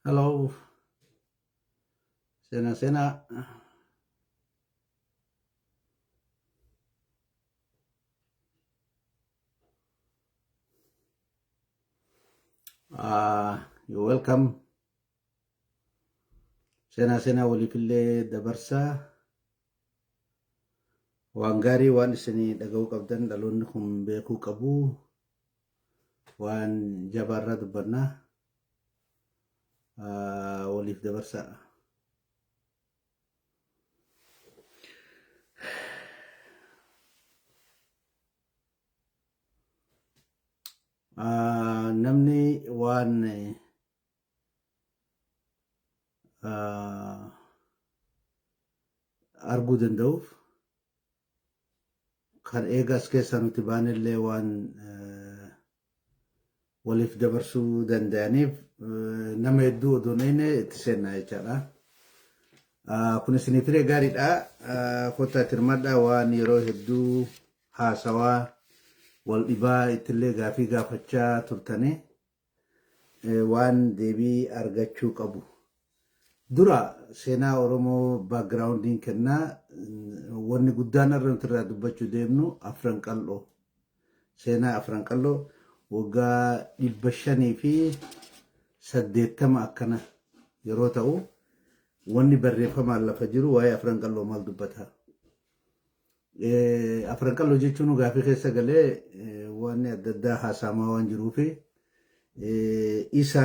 Hello, seenaa seenaa. You're welcome. Seenaa seenaa waliifillee dabarsaa. Waan gaarii waan isinii dhaga'uu qabdan dhaloonni kun beekuu qabu. Waan jabaarraa dubbannaa. Waliif dabarsaa. Namni waan arguu danda'uuf kan eega as keessaa nuti baanellee waan waliif dabarsuu danda'aniif nama hedduu odoo hin eegne itti seenna jechaadha. Kun isiniif hiree gaariidha. Kottaa itti hirmaadhaa waan yeroo hedduu haasawaa wal dhibaa ittillee gaafii gaafachaa turtanii waan deebii argachuu qabu. Dura seenaa Oromoo backgroundiin kennaa wanni guddaan irra nuti irraa dubbachuu deemnu Afran Qal'oo. Seenaa Afran Qal'oo waggaa 580 akkana yeroo ta'u wanni barreeffamaan lafa jiru waa'ee Afran Qal'oo maal dubbata? Afran Qal'oo jechuun gaafii keessa galee wanni adda addaa haasa'amaa waan jiruufi isa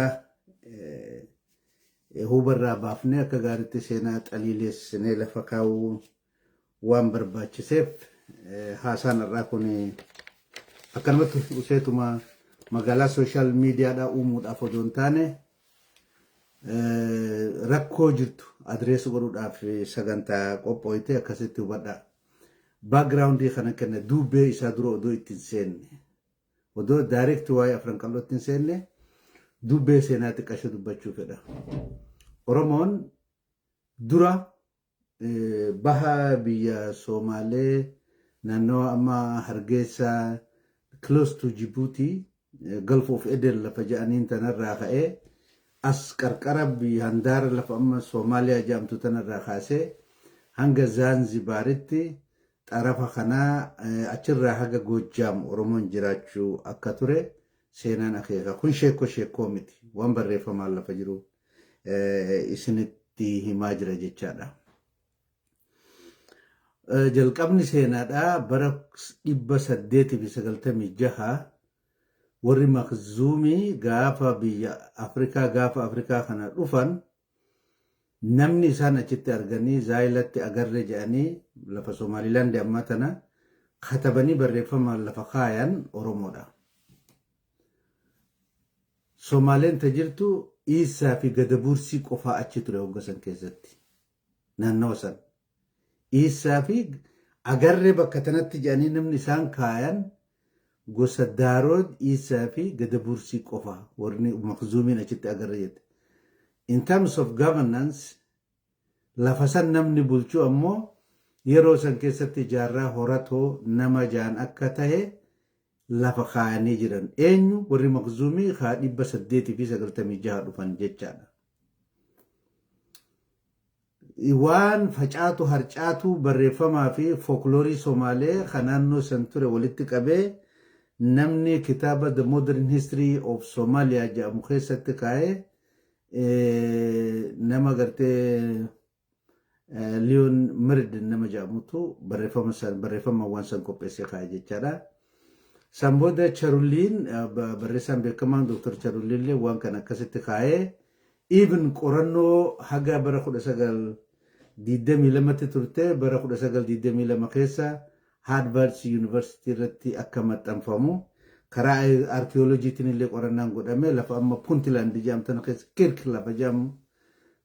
hubarraa baafnee akka gaariitti seenaa xaliileessinee lafa kaa'uu waan barbaachiseef haasaan har'aa kun akkanumatti useetuma magaalaa social mediadhaa uumuudhaaf odoo hin taane rakkoo jirtu address godhuudhaaf sagantaa qophooyte akkasitti hubadhaa. Backgroundii kana kenna duubbee isaa dura odoo itti hin seenne. Odoo direct waa'ee Afran Qal'ootti hin seenne duubbee seenaa xiqqasho dubbachuu fedha. Oromoon dura baha biyya Somaalee naannoo amma Hargeysa close to Djibouti, Gulf of Aden lafa jedhaniin tanarraa ka'ee as qarqara biyya handaara lafa amma Soomaaliyaa jedhamtu tanarraa kaasee hanga Zaanzibaaritti xarafa kanaa achirraa haga Goojjaam Oromoon jiraachuu akka ture seenaan akeeka. Kun sheekko sheekkoo miti waan barreeffamaan lafa jiru isinitti himaa jira jechaadha. Jalqabni seenaadhaa bara 896 warri Makzuumii gaafa biyya Afrikaa gaafa Afrikaa kana dhufan namni isaan achitti arganii Zaayilatti agarre jedhanii lafa Somaalilaandi ammaa tana katabanii barreeffamaan lafa kaayan Oromoodha. Somaaleen ta jirtu Iisaa fi Gadabuursii qofaa achi ture hogga san keessatti. Naannawa san. Iisaa fi agarre bakka tanatti jedhanii namni isaan kaayan gosa Daarood, Iisaa fi Gadabuursii qofa warri Makzuumiin achitti agarre jette. In terms of governance lafa san namni bulchu ammoo yeroo san keessatti Jaarraa Horatoo nama jaan akka tahe lafa kaayanii jiran. Eenyu warri Makzuumii kaa 896 dhufan jechaadha. Waan facaatu harcaatu barreeffamaa fi folkloorii Somaalee kan naannoo san ture walitti qabee namni kitaaba The Modern History of Somalia jedhamu keessatti kaa'ee nama gartee Leon Meriden nama jedhamutu barreeffama san barreeffama waan san qopheessee kaa'e jechaadha. San booda Charulliin barreessaan beekamaan Dr. Charulliin illee waan kana akkasitti kaa'ee even qorannoo haga bara 1922tti turte bara 1922 keessa Harvard University irratti akka maxxanfamu karaa arkiyooloojiitiin illee qorannaan godhame lafa amma Puntland jedhamtan keessa Kirk lafa jedhamu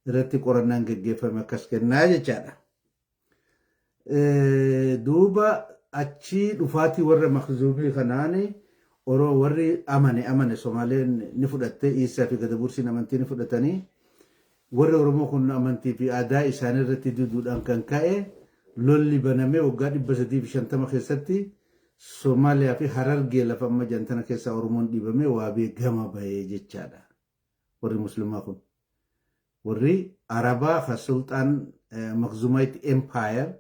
irratti qorannaan geggeeffame akkas kennaa jechaadha. Duuba achii dhufaatii warra Makzuumii kanaani Oroo warri amane amane Somaaleen ni fudhatte Iisaa fi Gadabuursiin amantii ni fudhatanii warri Oromoo kun amantii fi aadaa isaanii irratti diduudhaan kan ka'e lolli banamee waggaa 350 keessatti Somaaliyaa fi Harargee lafa amma jantana keessaa Oromoon dhiibamee waabee gama bahee jechaadha. Warri Muslimaa kun. Warri Arabaa ka Sulxaan Makhzumite Empire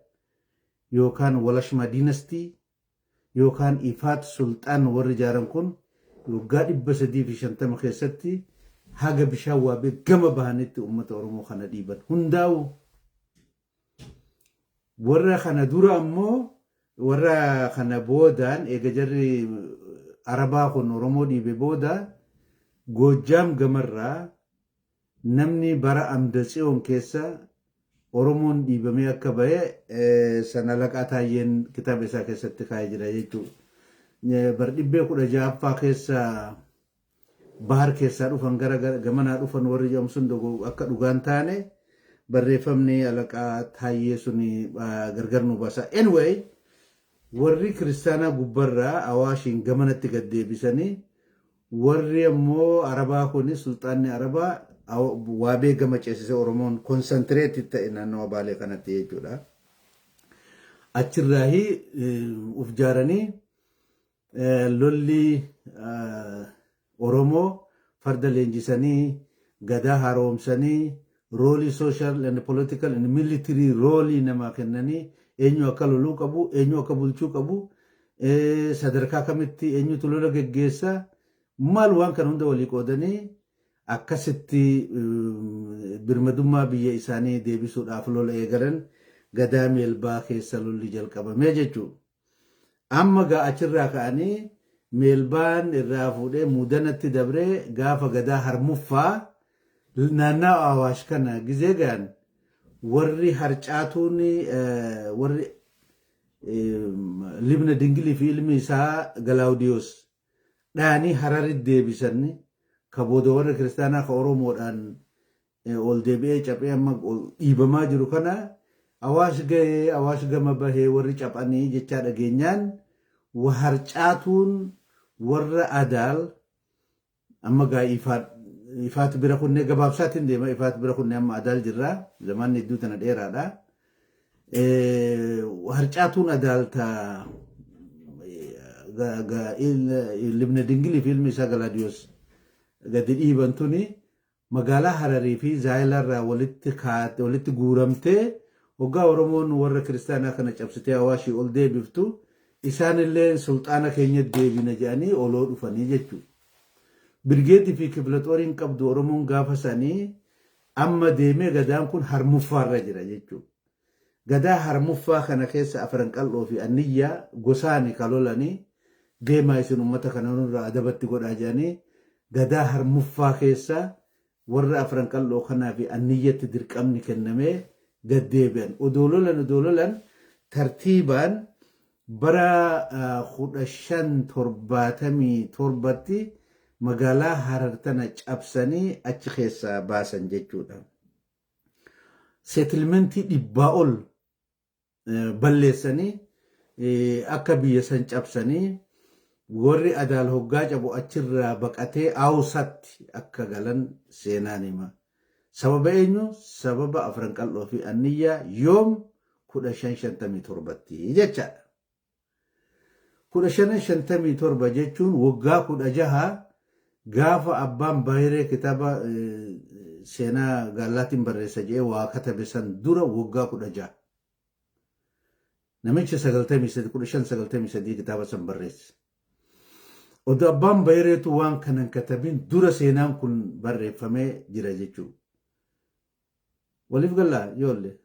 yookaan Walashma Dynasty yookaan Ifaat Sulxaan warri ijaaran kun waggaa 350 keessatti haga bishaan Waabee gama bahanitti uummata Oromoo kana dhiiban hundaa'u. Warra kana dura ammoo, warra kana boodaan, eega jarri Arabaa kun Oromoo dhiibe booda, Goojjaam gamarraa namni bara Amda Tsiyoon keessa Oromoon dhiibamee akka bahe sana Laqaa Taayyeen kitaaba isaa keessatti kaa'ee jira jechuudha. Bar dhibbee 16ffaa keessa bahar keessaa dhufan, gara gamanaa dhufan warri jedhamu sun akka dhugaan taane barreeffamni Alaqaa Taayyee sun gargar nu baasa. Anyway, warri kiristaanaa gubbarraa Awaashiin gamanatti gad deebisanii, warri ammoo Arabaa kuni, sulxaanni Arabaa Waabee gama ceesise. Oromoon concentrate ta'e naannawa Baalee kanatti jechuudha. Achirraahi uf jaaranii lolli Oromoo farda leenjisanii, gadaa haaromsanii, role social and political and military role namaa kennanii, eenyu akka loluu qabu, eenyu akka bulchuu qabu, sadarkaa kamitti eenyutu lola geggeessa, maal, waan kana hunda walii qoodanii akkasitti birmadummaa biyya isaanii deebisuudhaaf lola eegalan. Gadaa Meelbaa keessa lolli jalqabamee jechuudha. Amma gaa achirraa ka'anii Meelbaan irraa fuudhee Muudanatti dabree gaafa gadaa Harmuffaa naannawaa Awaash kana gizee gahan, warri harcaatuun, warri Libna Dingilii fi ilmi isaa Galaawudiyoos dhaanii Hararitti deebisan, ka booda warra kiristaanaa ka Oromoodhaan ol deebi'ee caphee amma dhiibamaa jiru kana Awaash gahee, Awaash gama bahee warri caphanii jechaa dhageenyaan, harcaatuun warra Adaal amma gaa Ifaat bira kunnee, gabaabsaatiin deema, Ifaat bira kunnee amma Adaal jirra. Zamanni hedduu tana dheeraadha. Harcaatuun Adaal ta Libna Dingilii fi ilmi isaa Galaadiyoos gadi dhiiban tuni magaalaa Hararii fi Zaayilaarraa walitti guuramtee, hoggaa Oromoon warra kiristaanaa kana cabsitee Awaashii ol deebiftu, isaanillee sulxaana keenya deebina jedhanii oloo dhufanii jechuudha. Birgeetii fi kifla xooriin qabdu Oromoon gaafa sanii amma deemee gadaan kun Harmuffaarra jira jechuudha. Gadaa Harmuffaa kana keessa Afran Qal'oo fi Anniyyaa gosaani ka lolanii, deemaa isin uummata kana nurraa adabatti godhaa jedhanii, gadaa Harmuffaa keessa warra Afran Qal'oo kanaa fi Anniyyatti dirqamni kennamee gad deebi'an. Odoo lolan tartiibaan bara 1577tti magaalaa Harar tana cabsanii achi keessaa baasan jechuudha. Settlement 100 ol balleessanii, akka biyya san cabsanii, warri Adaal hoggaa cabu achirraa baqatee Awusatti akka galan seenaan hima. Sababa eenyu? Sababa Afran Qal'oo fi Anniyyaa, yoom? 1557tti jechaadha. 1557 jechuun waggaa 16 gaafa abbaan Baayiree kitaaba seenaa Gaallaatiin barreessa jedhee waa katabe san dura waggaa 16. Namichi 93, 1593 kitaaba san barreesse. Odoo abbaan Bayireetu waan kanan katabin dura seenaan kun barreeffamee jira jechuudha. Waliif gallaa, ijoollee?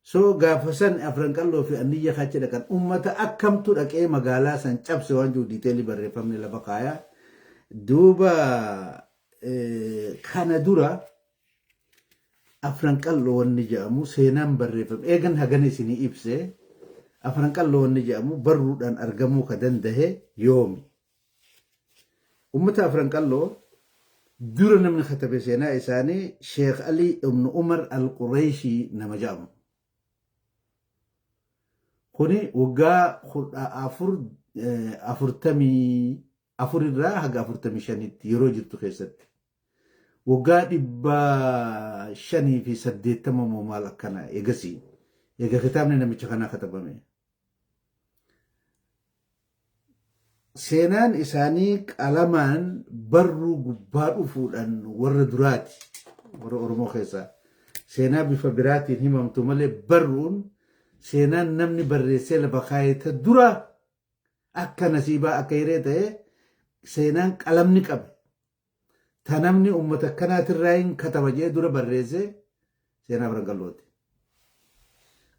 So gaafa san Afran Qalloo fi Anniyya kachi dhaqan, ummata akkamtu dhaqee magaalaa san cabse waan jiru detail barreeffamni lafa kaayaa. Duuba kana dura Afran Qalloo wanni jedhamu seenaan barreeffame eegan hagana isinii ibse, Afran Qalloo wanni jedhamu barruudhaan argamuu ka dandahe yoomi? Ummata Afran Qalloo dura namni katabe seenaa isaanii Sheekh Ali ibn Umar al-Qurayshii nama jedhamu. Kuni waggaa 1444 irraa haga 45tti yeroo jirtu keessatti. Waggaa 580 moo maal akkana eegasii. Eega kitaabni namicha kanaa katabame. Seenaan isaanii qalamaan barruu gubbaa dhufuudhaan warra duraati, warra Oromoo keessaa. Seenaa bifa biraatiin himamtu malee barruun seenaan namni barreessee lafa kaayete dura akka nasiibaa akka hiree ta'e seenaan qalamni qabe. Ta namni uummata akkanaatirraa hin kataba jedhee dura barreesse seenaa Afran Qallooti.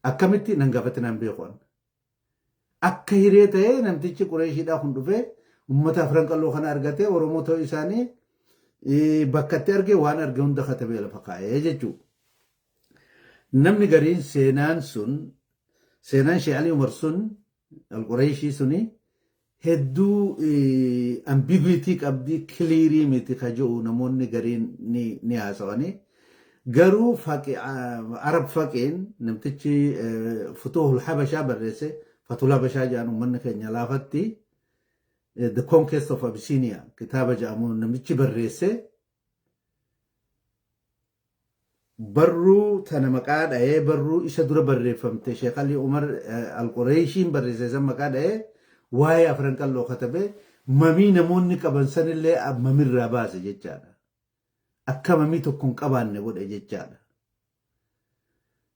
Akkamitti nan gaafatti naan beeku. Akka hiree ta'ee namtichi Qureeshiidhaa kun dhufee uummata Afran Qalloo kana argatee Oromoo ta'uu isaanii bakka itti arge waan arge hunda katabee lafa kaa'ee jechuudha. Namni gariin seenaan sun, seenaan Sheekh Alii Umar sun, Al-Qureeshii suni, hedduu ambiguity qabdi, clear miti ka jedhu namoonni gariin ni haasawanii. Garuu Arab Faqeen, namtichi Futuhul Habashaa barreesse, Fatul Habashaa jedhan uummanni keenya laafatti, The Conquest of Abyssinia kitaaba jedhamu namichi barreesse, barruu tana maqaa dha'ee, barruu isa dura barreeffamte Sheekh Ali Umar Al-Qureeshiin barreesse san maqaa dha'ee waa'ee Afran Qalloo katabee mamii namoonni qaban sanillee mamirraa baase jechaadha. Akka mamii tokko hin qabaanne godhe jechaadha.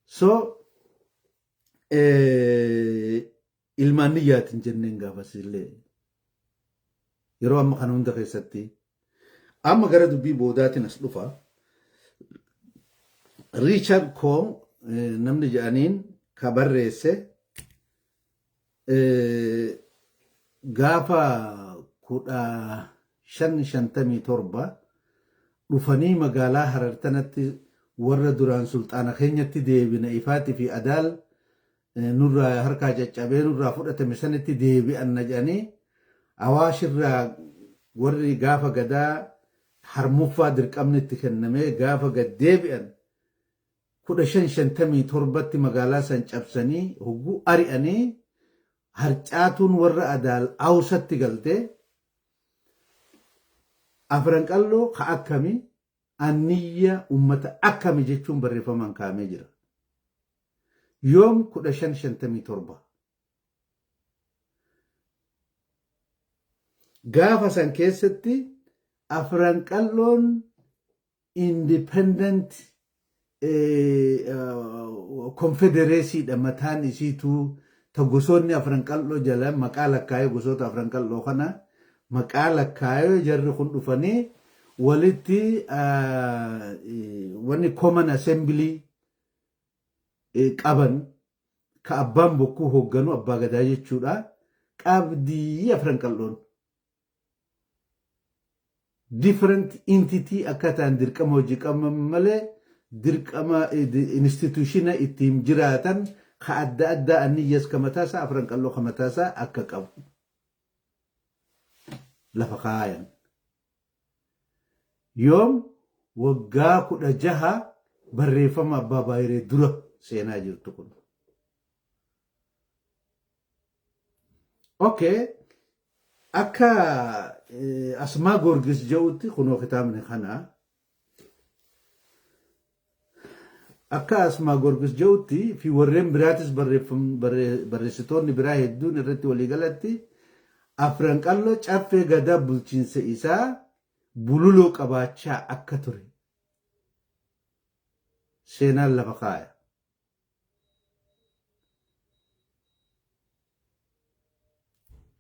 So ilmaan niyyaatiin jenneen gaafasillee yeroo amma kana hunda keessatti amma gara dubbii boodaatiin as dhufa. Richard Cohn namni jedhaniin ka barreesse gaafa 1557 dhufanii magaalaa Harar tanatti warra duraan sulxaana keenyatti deebina, Ifaatii fi Adaal nurraa harkaa caccabee nurraa fudhatame sanitti deebi'anna jedhanii, Awaashirraa warri gaafa gadaa harmuffaa dirqamni itti kennamee gaafa gad deebi'an 1557tti magaalaa san cabsanii hogguu ari'anii harcaatuun warra Adaal Awsatti galtee, Afran Qalloo ka akkami, anniyya ummata akkami jechuun barreeffamaan kaa'amee jira. Yoom? 1557. Gaafa san keessatti Afran Qalloon independent confederacyidha, mataan isiituu ta gosoonni Afran Qal'oo jala maqaa lakkaa'ee, gosoota Afran Qal'oo kana maqaa lakkaa'ee, jarri kun dhufanii walitti wanni common assembly qaban ka abbaan bokkuu hoogganu, abbaa gadaa jechuudha, qabdii Afran Qal'oon. Different entity akka ta'an dirqama hojii qaban malee dirqama institutiona ittiin jiraatan ka adda addaa, anniyyas ka mataasaa, Afran Qalloo ka mataasaa akka qabu lafa kaayan. Yoom? Waggaa 16 barreeffama abbaa baay'ee dura seenaa jirtu kun. Okay. Akka Asmaa Goorgis jedhutti, kunoo kitaabni kana, akka Asmaa Goorgis jedhutti fi warreen biraatis, barreessitoonni biraa hedduun irratti waliigalatti, Afran Qalloo caffee gadaa bulchiinsa isaa bululoo qabaachaa akka ture seenaan lafa kaaya.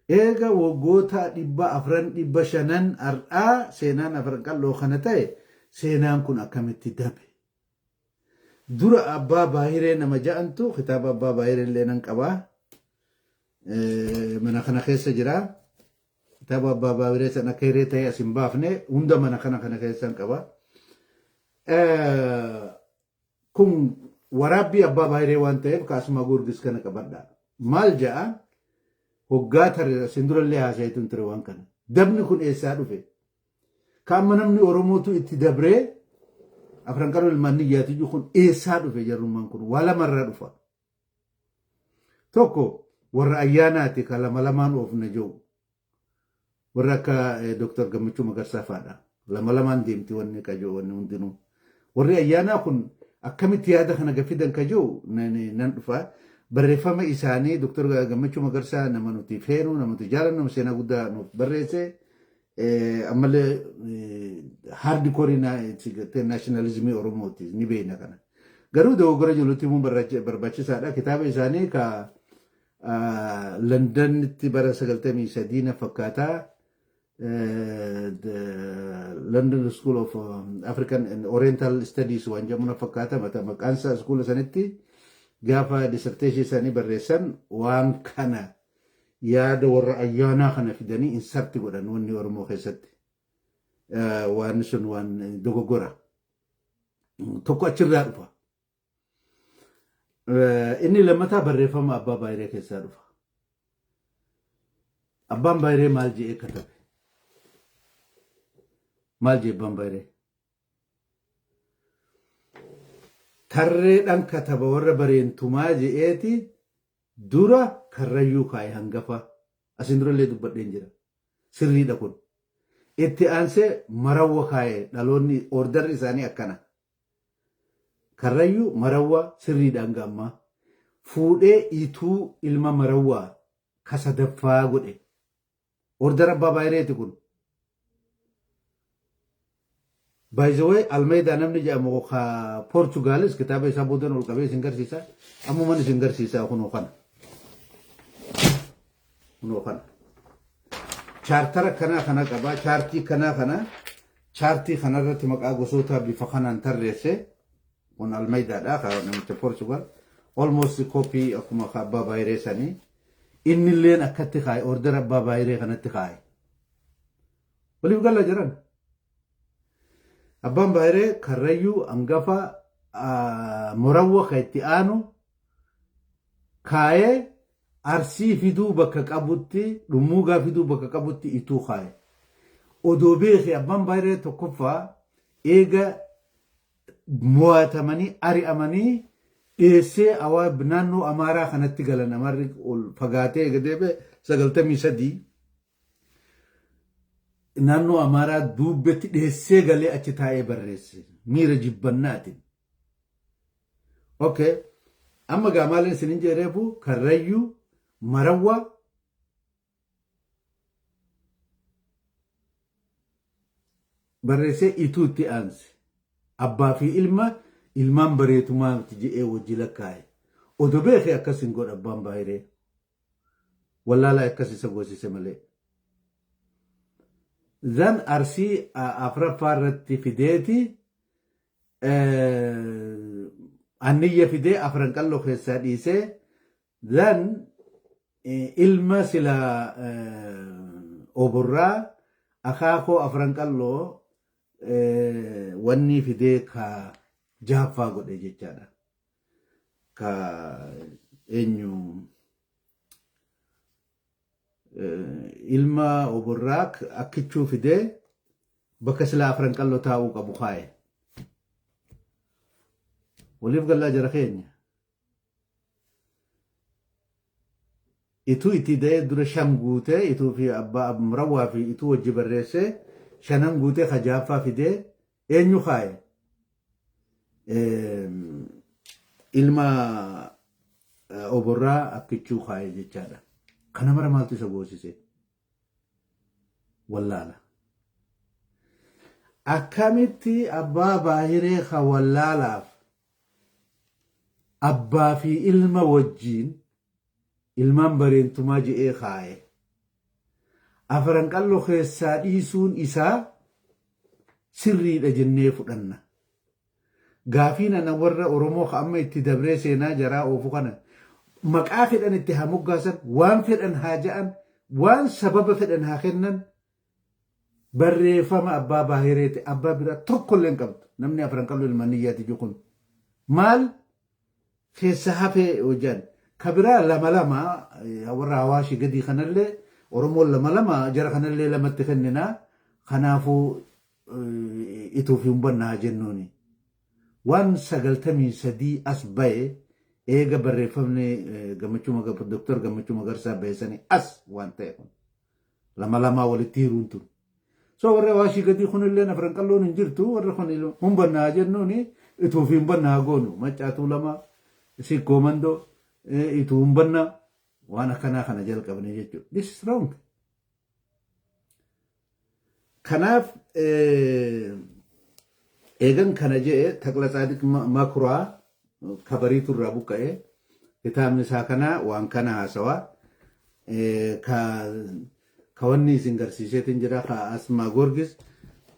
Eega waggoota 400, 500 har'aa seenaan Afran Qalloo kana ta'e, seenaan kun akkamitti dabe? Dura abbaa Baahiree nama ja'antu, kitaaba abbaa Baahiree illee nan qabaa. Mana kana keessa jira. Kitaaba abbaa Baahiree san akka hiree ta'e as hin baafne, hunda mana kana kana keessa hin qaba. Kun waraabbii abbaa Baahiree waan ta'eef kaasuma Goorgis kana qabadha. Maal ja'a? Hoggaa tare asin durallee haasa'itu ture waan kana. Dabni kun eessaa dhufe? Ka amma namni Oromootu itti dabree Afran Qalloo ilmaan niyyaatiyyuu kun eessaa dhufe? Jarrummaan kun waa lamarraa dhufa. Tokko warra ayyaanaati, ka lama lamaan oofna jiru. Warra akka Dr. Gammachuu Magarsaa fa'aadha. Lama lamaan deemti wanni kajoo wanni hundinuu. Warri ayyaanaa kun akkamitti yaada kana gafidan kajoo nan dhufa. Barreeffama isaanii Dr. Gammachuu Magarsaa nama nuti feenu, nama nuti jaalannu, nama seenaa guddaa nuuf barreesse. Ammallee hardcore nationalism Oromooti ni beekna kana. Garuu dogoggora jirutti himuun barbaachisaadha. Kitaaba isaanii ka Londonitti bara 93 na fakkaataa, the London School of African and Oriental Studies waan jedhamu na fakkaata, mata maqaan isaa, school sanitti gaafa dissertation isaanii barreessan waan kana yaada warra ayyaanaa kana fidanii insert godhan wanni Oromoo keessatti. Waan sun waan dogoggora. Tokko achirraa dhufa. Inni lammataa barreeffama Abbaa Baayiree keessaa dhufa. Abbaan Baayiree maal jedhee katabe? Maal jedhe Abbaan Baayiree? Tarreedhaan kataba warra bareentumaa je'eeti dura Karrayyuu kaa'e hangafa. Asin durallee dubbadheen jira. Sirriidha kun. Itti aansee Marawwa kaa'e. Dhaloonni orderri isaanii akkana. Karrayyuu, Marawwa, sirriidha hanga ammaa. Fuudhee Ituu ilma Marawwaa ka sadaffaa godhe. Order Abbaa Baayireeti kun. By the way, Almeida namni jedhamu ka Portugalis kitaaba isaa boodan ol qabee isin garsiisa. Ammuman isin garsiisa, kunoo kana. Kunoo kana. Chartara kanaa kana qaba. Chartii kanaa kana. Chartii kanarratti maqaa gosoota bifa kanaan tarreesse. Kun Almeidaadha, ka namicha Portugal. Almost copy akkuma ka Abbaa Baayiree sanii. Innilleen akkatti kaa'e, order Abbaa Baayiree kanatti kaa'e. Waliif gala jiran. Abbaan Baayiree Karrayyuu hangafa, Morawwa ka itti aanu kaa'ee, Arsii fiduu bakka qabutti, Dhummuugaa fiduu bakka qabutti Ituu kaa'e. Odoo beeke Abbaan Baayiree tokkoffaa eega mo'atamanii ari'amanii dhiyeessee awaa naannoo Amaaraa kanatti galan, Amaarri ol fagaatee eega deebi'e 93 naannoo Amaaraa duubbetti dhiyeessee galee achi taa'ee barreesse miira jibbannaatiin. Okay. Amma gaa maaliin isinin jedheefu, Karrayyuu, Marawwaa, barreessee Ituu itti aanse. Abbaa fi ilma ilmaan bareetumaa miti jedhee wajji lakkaa'e. Odoo beekee akkas hin godha Abbaan Baayiree. Wallaalaa akkas isa goosise malee. Zan Arsii afraffaa irratti fideeti Anniyya fidee Afran Qalloo keessaa dhiisee, zan ilma sila Oborraa akaakoo Afran Qalloo wanni fidee ka jahaffaa godhe jechaadha. Ka eenyu, ilma Oborraa Akkichuu fidee bakka silaa Afran Qalloo taa'uu qabu kaa'e. Waliif gallaa jara keenya. Ituu itti da'ee dura shan guutee, Ituu fi abbaa Murawwaa fi Ituu wajji barreessee shanan guutee, ka jahaffaa fidee eenyu kaa'e? Ilma Oborraa Akkichuu kaa'e jechaadha. Kana mara maaltu isa goosise? Wallaala. Akkamitti Abbaa Baahiree ka wallaalaaf abbaa fi ilma wajjiin ilmaan bareentumaa je'ee kaa'e? Afran Qalloo keessaa dhiisuun isaa sirriidha jennee fudhanna. Gaafiin ana warra Oromoo ka amma itti dabree seenaa jaraa oofu kana, maqaa fedhan itti haa moggaasan, waan fedhan haa ja'an, waan sababa fedhan haa kennan, barreeffama Abbaa Baahireeti, abbaa biraa tokkollee hin qabdu. Namni Afran Qalloo ilmaan niyyaati jiru kun maal keessa hafee hojjan? Ka biraa lama lama warra Hawaashii gadii kanallee, Oromoon lama lama jara kanallee lamatti kenninaa, kanaafuu Ituuf hin hubannaa jennuuni. Waan 93 as bahe, eega barreeffamni Gammachuu Doktor Gammachuu Magarsaa bahe sanii as waan ta'e kun. Lama lamaa walitti hiruun tun. So warri Awaashii gadii kunillee Afran Qalloon hin jirtu, warri kun humbannaa jennuuni, Ituuf hin hubannaa goonu, Maccaatuu lama, Sikkoo Mandoo. Ituu humbanna waan akkanaa kana jalqabne jechuudha. This is wrong. Kanaaf eegan kana je'e, Takla Tsaadiq Makuraa Kabariitu irraa buqqa'e, kitaabni isaa kana waan kana haasawaa ka wanni isin garsiiseetiin jira, ka Asmaa Gorgis.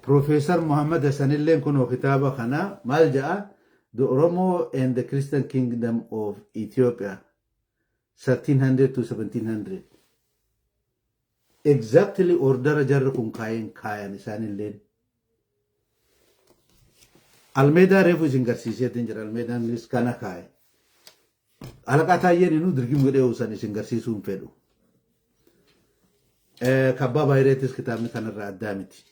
Profeesar Muhammad Hassan illeen kunoo kitaaba kana maal ja'a? The Oromo and the Christian Kingdom of Ethiopia 1300 to 1700. Exactly ordera jarri kun kaayen kaayan isaanilleen. Almeedaa reefu isin garsiiseetiin jira. Almeedaanis kana kaaye. Alaqaa Taayyeen inuu dirgim godhee san isin garsiisuu hin fedhu. Kabbaa Baayireetis kitaabni kanarraa addaa miti.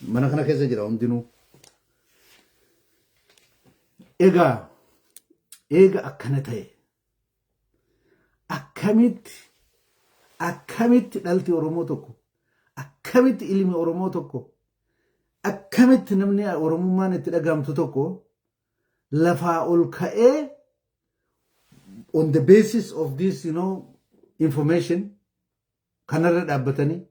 Mana kana keessa jira hundinuu. Egaa eega akkana ta'e, akkamitti dhalti Oromoo tokko, akkamitti ilmi Oromoo tokko, akkamitti namni Oromummaan itti dhagahamtu tokko lafaa ol ka'ee on the basis of this information kanarra dhaabbatanii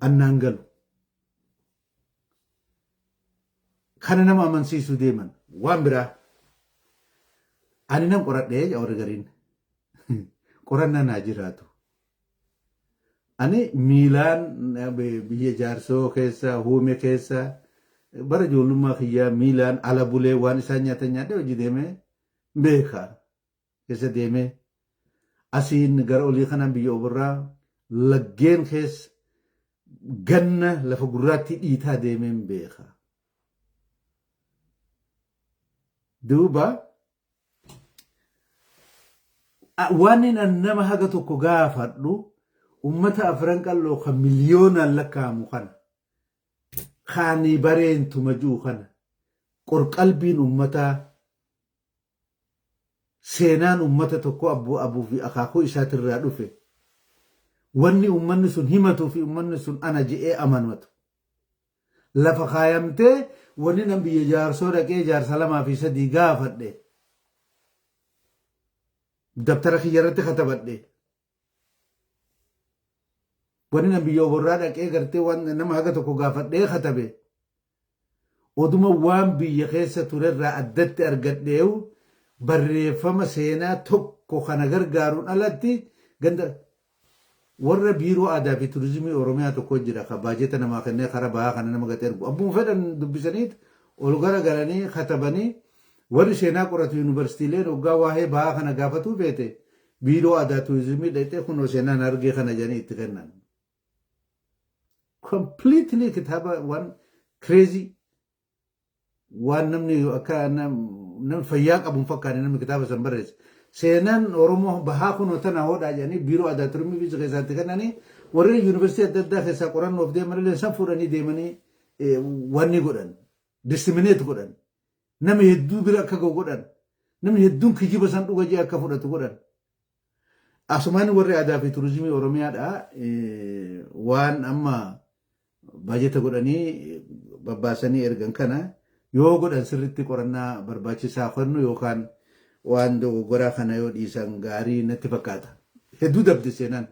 annaan galu? Kana nama amansiisuu deeman waan biraa. Ani nan qoradhee warri gariin qorannaan haa jiraatu. Ani miilaan biyya Jaarsoo keessa, Huume keessa, bara ijoollummaa kiyyaa miilaan ala bulee, waan isaan nyaatan nyaadhee, hojii deemee beeka. Keessa deemee asiin gara olii kanaan biyya Oborraa laggeen keessa ganna lafa gurraattii dhiitaa deemeen beeka. Duuba waan inni nama haga tokko gaafadhu, ummata Afran Qalloo kan miliyoonaan lakkaa'amu kana, kaanii bareentuma jiru kana, qorqalbiin ummataa, seenaan ummata tokko abbuu abuu fi akaakuu isaatirraa dhufe, wanni ummanni sun himatuu fi ummanni sun ana je'ee amanatu lafa kaayamtee, wanni nan biyya Jaarsoo dhaqee jaarsa lamaa fi sadii gaafadhe, dabtara kiyya irratti katabadhe, wanni nan biyya Oborraa dhaqee gartee waan nama haga tokko gaafadhee katabe, oduma waan biyya keessa turerraa addatti argadheewu barreeffama seenaa tokko kana gargaaruun alatti, ganda warra Biiroo Aadaa fi Turizimii Oromiyaa tokko jira, ka baajeta namaa kennee karaa bahaa kana nama gate ergu. Abbuma fedhan dubbisaniit ol gara galanii katabanii, warri seenaa qoratu yuunivarsiitiileen waggaa waa'ee bahaa kana gaafatuu feete Biiroo Aadaa Turizimii dhaqxee kunoo seenaan Harargee kana jedhanii itti kennan. Completely kitaaba waan crazy, waan namni akka namni fayyaa qabu hin fakkaanne namni kitaaba san barreesse. Seenaan Oromoo bahaa kunoo tana hodhaa jedhanii Biiroo Aadaa Turizimii biyya keessaatti kennanii, warreen yuunivarsiitii adda addaa keessaa qorannoof deeman illee san fuudhanii deemanii wanni godhan, disseminate godhan, nama hedduu bira akka ga'u godhan, namni hedduun kijiba san dhuga jee akka fudhatu godhan. Asumaan warri Aadaa fi Turizimii Oromiyaadha waan amma baajeta godhanii babbaasanii ergan kana yoo godhan, sirriitti qorannaa barbaachisaa kennu yookaan waan dogoggoraa kana yoo dhiisan gaarii natti fakkaata. Hedduu dabde seenaan.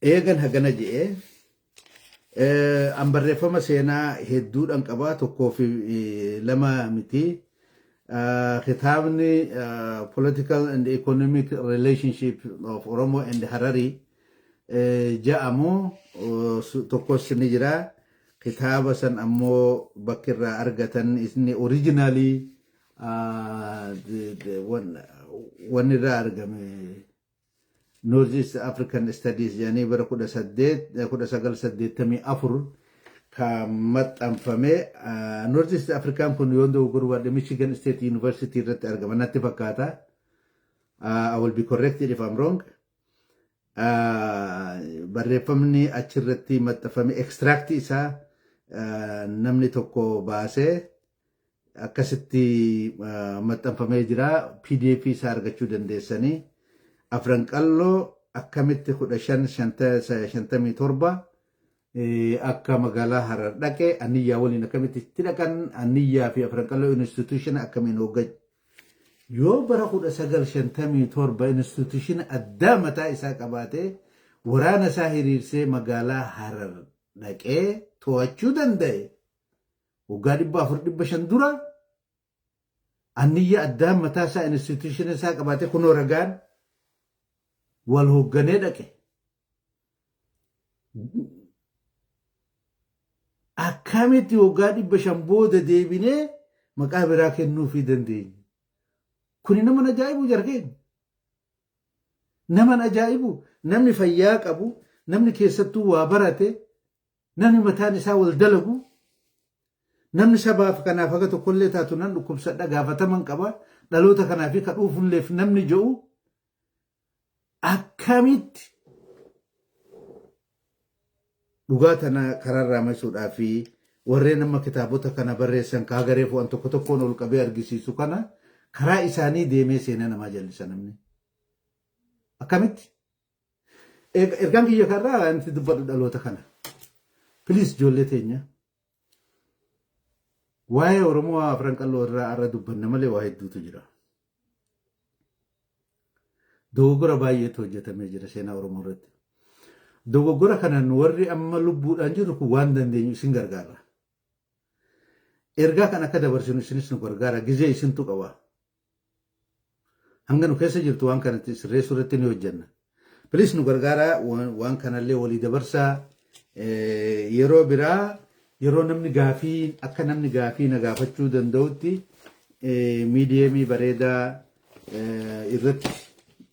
Eegan hagana je'ee, an barreeffama seenaa hedduudhaan qabaa, tokkoo fi lama miti. Kitaabni Political and Economic Relationship of Oromo and Harari ja'amu tokkos ni jira. Kitaaba san ammoo bakki irraa argatan inni originally wanni irraa argame North East African Studies jedhanii bara 1984 kan maxxanfame. North East African kun yoon dogoggoruu baadhe Michigan State University irratti argama natti fakkaata. I will be corrected if I'm wrong. Barreeffamni achirratti maxxanfame, extract isaa namni tokko baasee akkasitti maxxanfamee jira. PDF isaa argachuu dandeessanii. Afran Qalloo akkamitti 1557 Akka magaalaa Harar dhaqe, Anniyyaa waliin akkamitti itti dhaqan, Anniyyaa fi Afran Qalloo institution akkamiin hooggan. Yoo bara 1957 institution addaa mataa isaa qabaatee waraana isaa hiriirsee magaalaa Harar dhaqee to'achuu danda'e, waggaa 400 500 dura Anniyya addaa mataa isaa institution isaa qabaatee kunoo ragaan wal hoogganee dhaqe. Akkamitti waggaa 500 booda deebinee maqaa biraa kennuufii dandeenya? Kuni nama ajaa'ibu jarkeenya. Nama ajaa'ibu. Namni fayyaa qabu, namni keessattuu waa barate, namni mataan isaa wal dalagu, namni sabaaf kanaaf haga tokkollee taatu nan dhukkubsadha, gaafataman qaba, dhaloota kanaa fi ka dhuufulleef namni jedhu akkamitti dhugaa tana karaarraa masuudhaa fi warreen amma kitaabota kana barreessan kaa garee fo'an tokko tokkoon ol qabee argisiisu kana karaa isaanii deemee seenaa namaa jallisa namni. Akkamitti? Ergaan kiyya karraa wanti dubbadhu dhaloota kana. Please, ijoollee teenya. Waa'ee Oromoo Afran Qalloo irraa irra dubbanna malee waa hedduutu jira. Dogoggora baay'eetu hojjetamee jira seenaa Oromoo irratti. Dogoggora kanaan warri amma lubbuudhaan jiru kun waan dandeenyu isin gargaara. Ergaa kan akka dabarsinu isinis nu gargaara. Gizee isintu qaba. Hanga nu keessa jirtu waan kanatti sirreessuu irratti ni hojjenna. Please, nu gargaara, waan kanallee walii dabarsaa. Yeroo biraa yeroo namni gaafii akka namni gaafii na gaafachuu danda'utti medium bareedaa irratti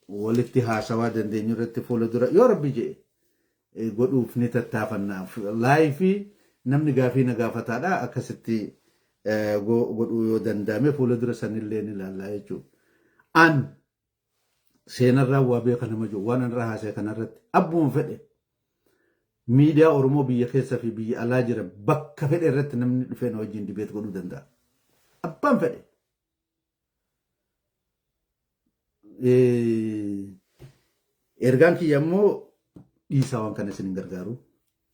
walitti haasawaa dandeenyu irratti fuula dura yoo Rabbi jedhe godhuuf ni tattaafanna. Live namni gaafii na gaafataadha, akkasitti godhuu yoo danda'ame fuula dura sanillee ni ilaallaa jechuudha. An seenarraa waa beeka nama jiru waan irraa haasa'e kanarratti abbuma fedhe miidiyaa Oromoo biyya keessa fi biyya alaa jiran bakka fedhe irratti namni dhufee na wajjin debate godhuu danda'a. Abbaan fedhe. Ergaan kiyya immoo dhiisaa, waan kana isin hin gargaaru.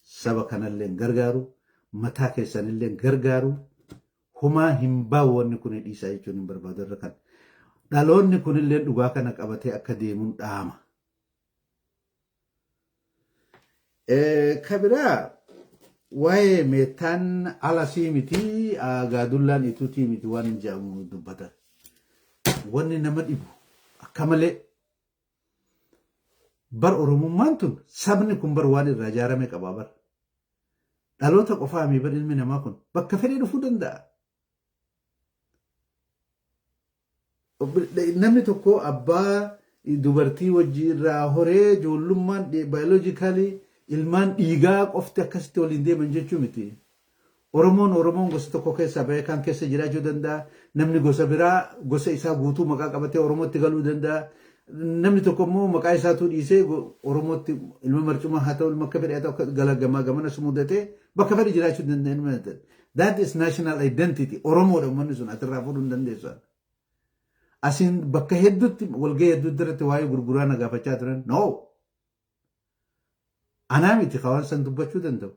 Saba kanallee hin gargaaru. Mataa keessanillee hin gargaaru. Homaa hin baa'u wanni kun, dhiisaa jechuun hin barbaadu irra kan. Dhaloonni kunillee dhugaa kana qabatee akka deemuun dhaama. Kabiraa waa'ee meettaan alasii miti, gaadullaan ituutii miti waan jedhamu dubbata. Wanni nama dhibu akka malee bar Oromummaan tun, sabni kun bar waan irraa ijaarame qaba bar. Dhaloota qofaa mi bar, ilmi namaa kun bakka fedhee dhufuu danda'a. Namni tokko abbaa dubartii wajji irraa horee ijoollummaan biologically ilmaan dhiigaa qofti akkasitti waliin deeman jechuu miti. Oromoon gosa tokko keessaa bahee kan keessa jiraachuu danda'a. Namni gosa biraa gosa isaa guutuu maqaa qabatee Oromootti galuu danda'a. Namni tokko immoo maqaa isaatuu dhiisee Oromootti ilma marcumaa haa ta'u, ilma akka fedhe haa ta'u, akka gala gamaa gamana sumudatee bakka fedhe jiraachuu danda'a. That is national identity. Oromoodha uummanni sun, atirraa fuudhuu hin dandeessu. Asiin bakka hedduutti, walgahii hedduutti irratti waa'ee gurguraa na gaafachaa turan. No. Anaa miti waan san dubbachuu danda'u.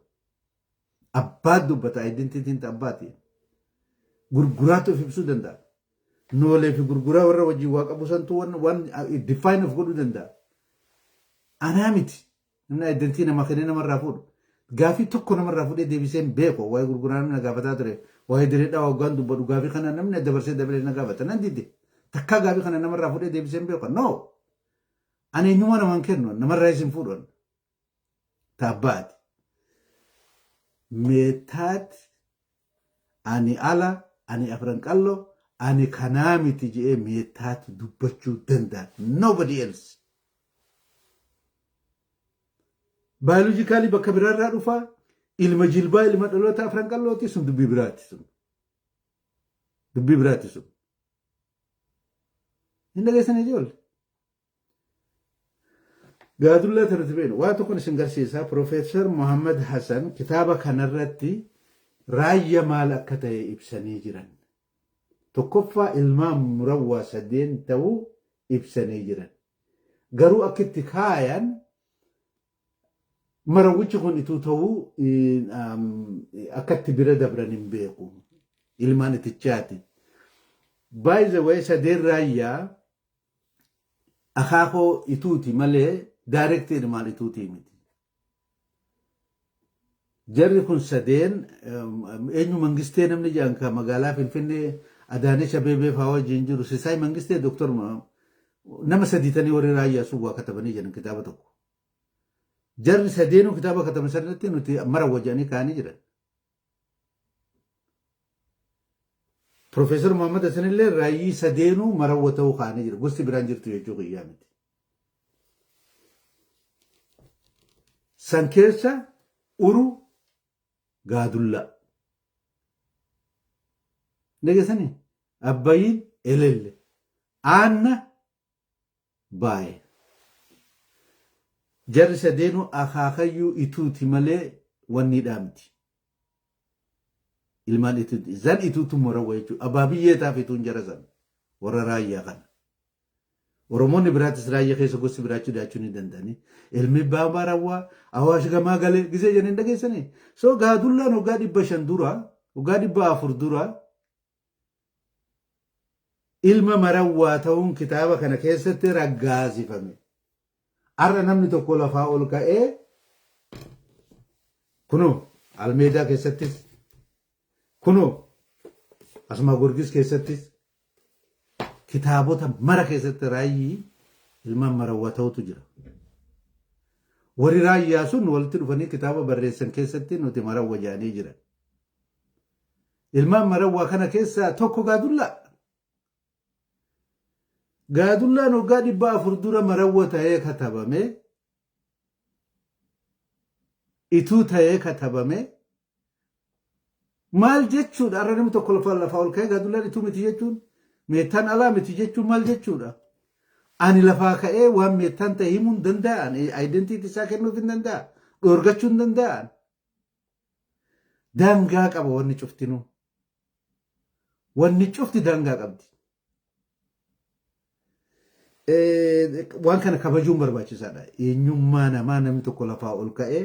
Abbaa dubbata, identityn abbaati. Gurguraatu of ibsuu danda'a. Noolee fi gurguraa warra wajjin waa qabu santu waan define of godhuu danda'a. Anaa miti. Namni identity namaa kennee namarraa fuudhu. Gaafii tokko namarraa fuudhee deebisee hin beeku. Waa'ee gurguraa namni na gaafataa ture. Waa'ee direedhaa waggaan dubbadhu gaafii kana namni dabarsee dabalee na gaafata. Nan dide. Takkaa gaafii kana namarraa fuudhee deebisee hin beeku. No. Ani eenyummaa namaan kennu, namarraa isin fuudhan. Taabbaati. Meettaat ani ala, ani Afran Qalloo, ani kanaa miti je'ee meettaat dubbachuu danda'a. Nobody else. Biologically bakka biraarraa dhufaa, ilma jilbaa, ilma dhaloota Afran Qallooti, sun dubbii biraati sun. Dubbii biraati sun. Hin dhageessan ijoollee. Gaadullaa tanatti beenu waa tokkon isin garsiisa. Profeesar Muhammad Hassan kitaaba kanarratti raayya maal akka ta'e ibsanii jiran. Tokkoffaa ilmaan murawwaa sadeen ta'uu ibsanii jiran. Garuu akka itti kaayan Marawwichi kun ituu ta'uu akkatti bira dabran hin beeku. Ilmaan itichaati. By the way, sadeen Raayyaa akaakoo ituuti malee direct ilmaan ituutii miti. Jarri kun sadeen eenyu? Mangistee namni jedhan kan magaalaa Finfinnee Adaanech Abeebee fa'aa wajjin jiru, Sisaay Mangistee, Doktor, nama sadiitanii warri Raayyaa sun waa katabanii jiran kitaaba tokko. Jarri sadeenuu kitaaba kataban sanatti nuti mara wajjanii kaa'anii jiran. Profeesar Muhammad Hassan illee raayyii sadeenuu marawwa ta'uu kaa'anii jira. Gosti biraan jirtu jechuu kiyyaa miti. San keessa uru Gaadullaa. Dhageessanii? Abbayiin Elelle. Aanna Baaye. Jarri sadeenuu akaakayyuu ituuti malee wanniidhaa miti. Ilmaan ituuti. Zan ituutu marawwa jechuudha. Abaabiyyee taaf ituun jara san. Warra Raayyaa kana. Oromoonni biraatis Raayyaa keessa gosti biraachuu daachuu ni danda'ani. Ilmi abbaa marawwaa Awaash gamaa galee gisee jedhanii dhageessanii. So Gaadullaan waggaa 500 dura, waggaa 400 dura ilma marawwaa ta'uun kitaaba kana keessatti raggaasifame. Har'a namni tokko lafaa ol ka'ee kunoo Almeedaa keessattis, kunoo Asmaa Gorgis keessattis, kitaabota mara keessatti raayyii ilmaan marawwaa ta'utu jira. Warri Raayyaa sun walitti dhufanii kitaaba barreessan keessatti nuti marawwa jedhanii jiran. Ilmaan marawwaa kana keessaa tokko Gaadullaa. Gaadullaan waggaa 400 dura marawwa ta'ee katabame, ituu ta'ee katabame maal jechuudha? Har'a namni tokko lafaa ol ka'ee Gaadullaan ituu miti jechuun, Meettaan alaa miti jechuun maal jechuudha? Ani lafaa ka'ee waan Meettaan ta'e himuu hin danda'an, identity isaa kennuuf hin danda'a, dhoorgachuu hin danda'an. Daangaa qaba wanni cuftinuu. Wanni cufti daangaa qabdi. Waan kana kabajuun barbaachisaadha. Eenyummaa namaa namni tokko lafaa ol ka'ee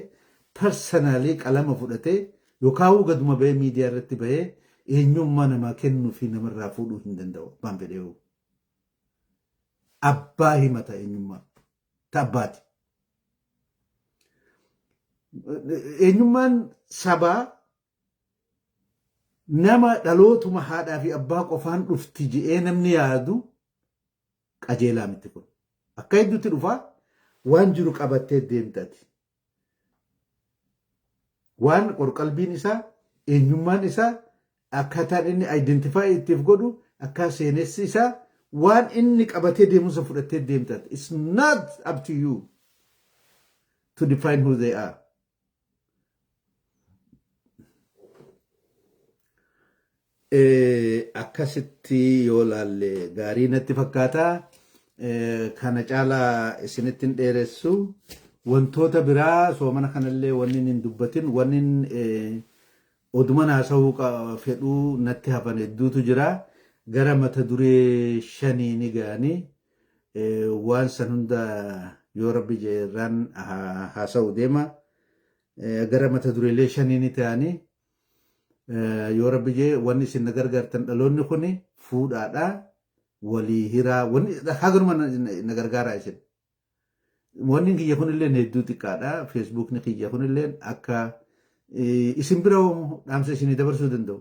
personally qalama fudhatee yookaan gaduma bahee miidiyaa irratti bahee eenyummaa namaa kennuu fi namarraa fuudhuu hin danda'u. Abbaan fedhee abbaa himata, eenyummaa ta abbaati. Eenyummaan sabaa nama dhalootuma haadhaa fi abbaa qofaan dhufti je'ee namni yaadu qajeelaa miti kun. Akka hedduutti dhufaa waan jiru qabattee deemtati. Waan qorqalbiin isaa, eenyummaan isaa, akkaataan inni identify ittiif godhu, akka seenessi isaa, waan inni qabatee deemusa fudhattee deemtati. It's not up to you to define who they are. Akkasitti yoo laalle gaarii natti fakkaata. Kana caalaa isinitti hin dheeressu. Wantoota biraa soomana kanallee wanni hin dubbatin, wanni oduma haasa'uu fedhuu natti hafan hedduutu jira. Gara mata duree shanii ni ga'anii waan san hunda yoo Rabbi jeerraan haasa'u deema. Gara mata dureelee shanii ni ta'anii yoo Rabbi jee, wanni isin na gargaartan, dhaloonni kun fuudhaadha walii hiraa, wanni haganuma na gargaaraa isin. Wanni kiyya kunillee hedduu xiqqaadha. Feesbuukni kiyya kunillee akka isin bira dhaamsa isinii dabarsuu danda'u.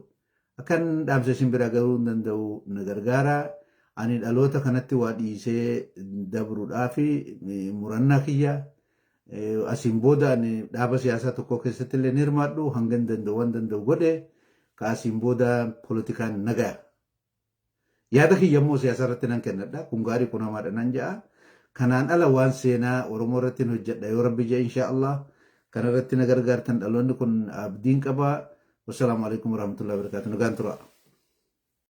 Akkan dhaamsa isin bira gahuu danda'u na gargaara. Ani dhaloota kanatti waa dhiisee dabruudhaaf murannaa kiyya. Asiin booda ani dhaaba siyaasaa tokko keessatti illee ni hirmaadhu, hangan danda'u waan danda'u godhe, ka asiin booda poolitikaan nagaa. Yaada kiyya immoo siyaasa irratti nan kennadha. Kun gaarii, kun hamaadha nan ja'a. Kanaan ala waan seenaa Oromoo irratti hin hojjedha yoo Rabbi jedhe, insha Allah. Kana irratti na gargaartan, dhaloonni kun abdiin qaba. Wassalaamu alaikum warahmatullahi wabarakatuh. Nagaan tura.